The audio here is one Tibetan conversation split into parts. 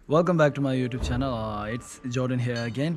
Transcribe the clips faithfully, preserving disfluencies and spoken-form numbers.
Welcome back to my YouTube channel. Uh, it's Jordan here again.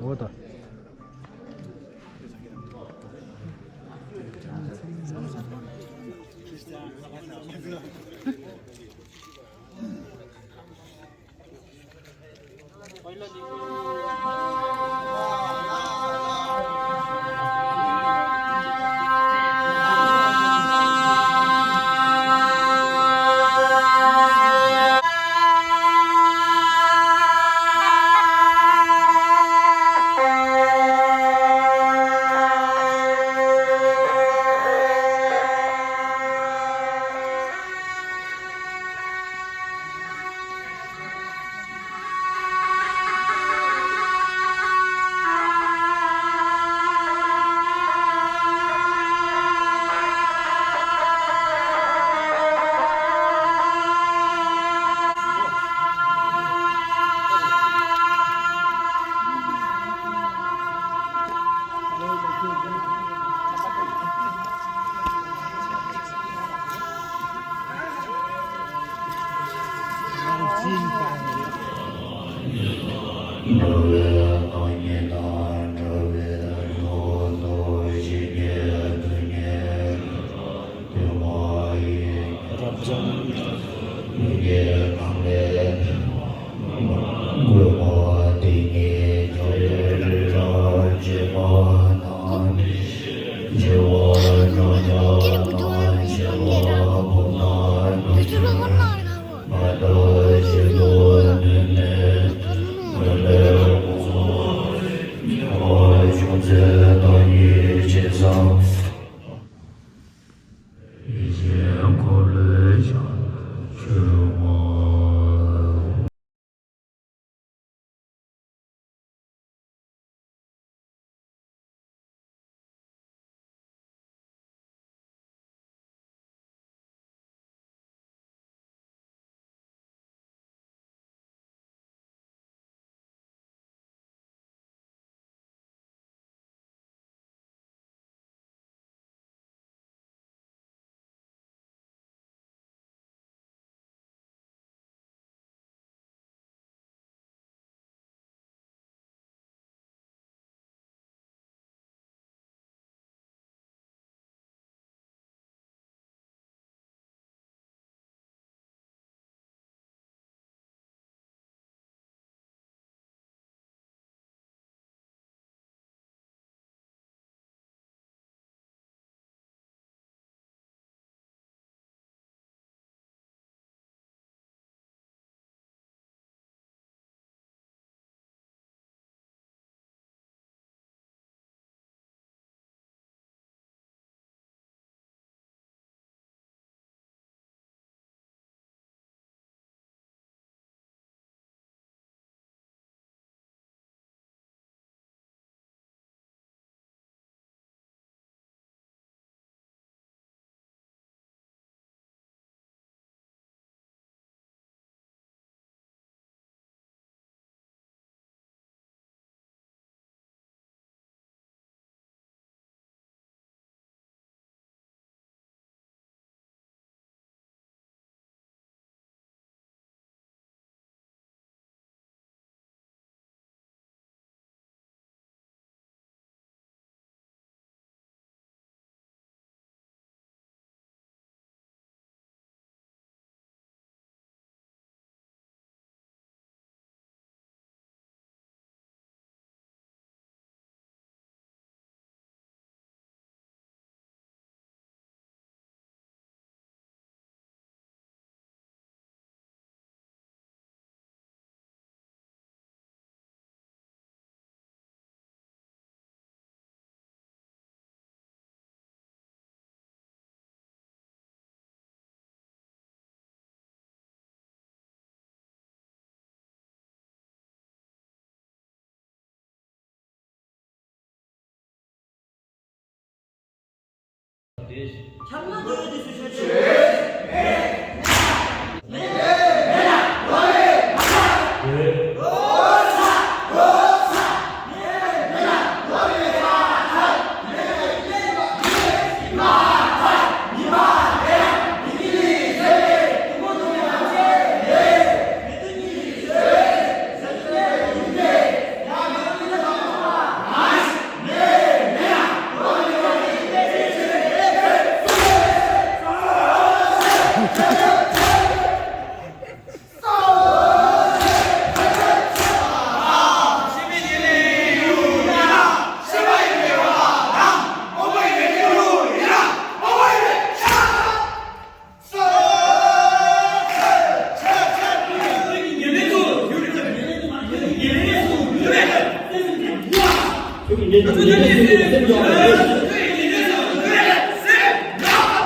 ཉེས་ལྟས་སུ་གྱུར་པའི་སེམས་ཡོད་པ་ལ་ལྟོས།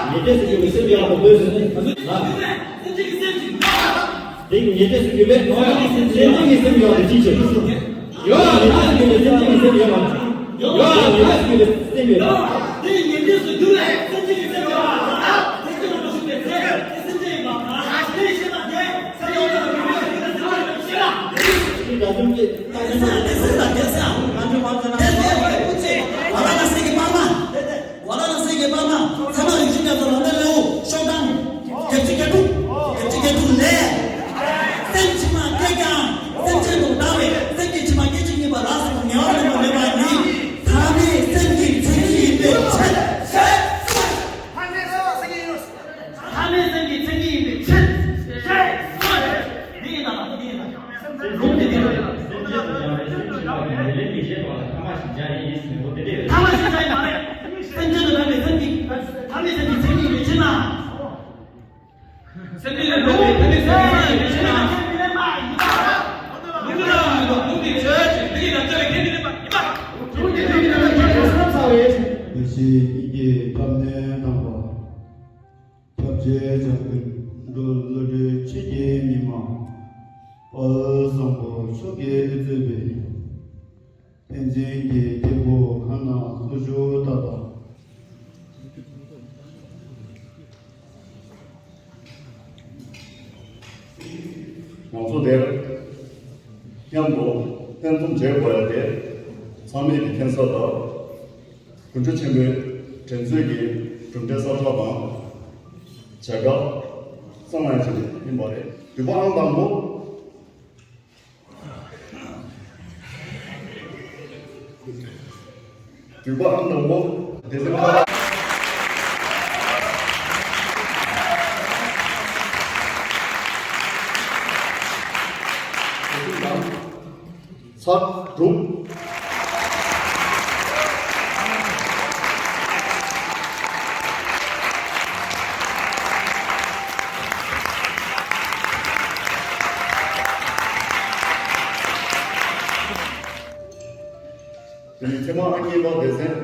ཉེས་ལྟས་སུ་གྱུར་པའི་སེམས་ཡོད་པ་ལ་ལྟོས་ཟེར་ན། དེ་ཉེས་ལྟས་སུ་གྱུར་པའི་སེམས་ཅན་གྱི་སེམས་ཡོད་པ་ལ་ཅི་བྱེད། ཡོད་པ་ཉེས་ལྟས་སུ་གྱུར་པའི་སེམས་ཅན་གྱི་སེམས་ཡོད་པ། ཡོད་པ་ཉེས་ལྟས་སུ་གྱུར་པའི་སེམས་ཡོད་པ། དེ་ཉེས་ལྟས་སུ་གྱུར་པའི་སེམས་ཅན་གྱི་སེམས་ཡོད་པ་ལ་ལྟོས། དེ་ཉེས་ལྟས་སུ་གྱུར་པའི་སེམས་ཅན་གྱི་སེམས་ཡོད་པ་ལ་ལྟོས། ལྷ་མིའི་སེམས་ཀྱི་མཚན་ཉིད་ཡིན་པའི་ཕྱིར། ཞེས་གསུངས། འདི་ཡིན་དང་འདི་ཡིན་དང་། སེམས་ཅན་དུ་སྦྱངས་པའི་སེམས་ཅན་དང་ལས་ལས་མི་བྱེད་པ་ལ་ཐ་མ་ཞིག་བྱ་ཡིན་ཟེར་བ་དེ་རེད། ཐ་མ་ཞིག་བྱ་ཡིན་མ་རེད། སེམས་ཅན་དུ་སྦྱངས་པའི་སེམས་ཀྱི་ཐ་མའི་སེམས་ཀྱི་མཚན་ཉིད་ཡིན་པའི་ཕྱིར་ན། སེམས་ཅན་དུ་སྦྱངས་པའི་ཐ་མའི་སེམས་ཀྱི་མཚན་ཉིད་ཡིན་པའི་ཕྱིར་ན། ལུགས་ཀྱི་ལམ་ཡིན་པ། ལུགས་ཀྱི་ལམ་ཡིན་པ། ལུགས་ཀྱི་ཆོས་ཀྱི་ལུགས་ཀྱི་ལམ་བྱ་བའི་ཁྱེད་ཀྱི་ལེགས་པ་ཡིན་པ། ལུགས་ཀྱི་ལུགས་ཀྱི་ལམ་བྱ་བའི་ཁྱེད་ཀྱི་ལེགས་པ་ཡིན་པ། ཡེ་ཤེས་དབྱིངས་ཀྱི་ཐབས་གནས་དམ་པ། ཁྱབ་བྱེད་འཇམ་མགོན་འབྲུག་བློ་གྲོས་ཆོས་ཀྱི་ཉི་མ། དཔལ་བཟང་པོ་མཆོག་གིས་གཙོས་པའི་བསྟན་འཛིན་གྱི་སྐྱེས་བུ་ཁམས་ནང་གཙོ་བཞུགས་ད་ལྟ། ང་ཚོ་འདིར་མཉམ་དུ་རྟེན་འཛོམས་བྱེད་དགོས་ཡ་དེ་ཚང་མས་ཀྱི་མཁྱེན་གསལ་ལྟར། དགོན་སྤྲུལ་ཆེན་པོའི་དྲན་གསོའི་གི་གྲུབ་འབྲས་གསལ་བསྒྲགས་དང་། བྱ་དགའ་གསང་བའི་ཆེད་ཡིན་པ་རེད། འདུས་པ་ཨང་དང་པོ། འདུས་པ་ཨང་དང་པོ། སྡེ་ཚན་ཁག་ཚར་དྲུག་དེ་ནས་ཚེ་དམག་ཨང་གཉིས་པ་སྡེ་ཚན།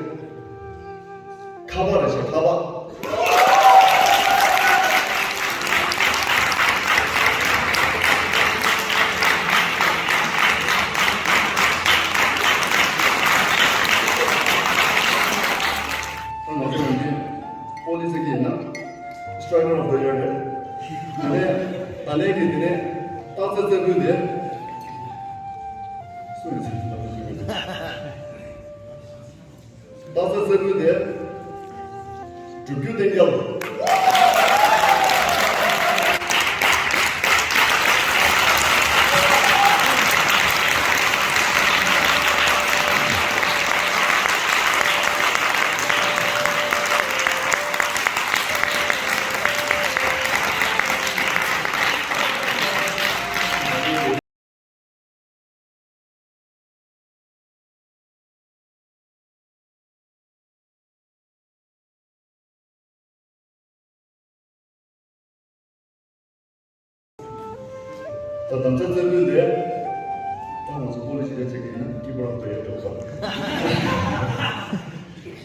ཁ་པ་རེད་ཤག་ཁ་པ། ད་ང་ཚོ་ཡིན་ནའི་པོ་ལི་སི་གི་ཡིན་ན་Striker of the Year རེད། ད་ལན་ད་ལན་གྱི་དེ་ནས་རྟགས་གསལ་རྩེ་ཕུད་དེ། སུ་ཡིན་ཟེར་ན། རྟགས་གསལ་རྩེ་ཕུད་དེ། སྒྲུབ་བརྒྱུད་བསྟན་རྒྱལ། ད་དམ་བཅའ་རྩེ་ཕུད་དེ། ད་ང་ཚོ་པོ་ལི་སི་ཞིག་ཡོད་ཅིག་ཡིན་ན་སྐྱིད་པོ་རང་དུ་ཡོད་འགྲོ་ག་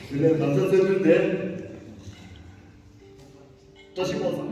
དེ་ནས་དམ་བཅའ་རྩེ་ཕུད་དེ། བཀྲ་ཤིས་པ་སངས།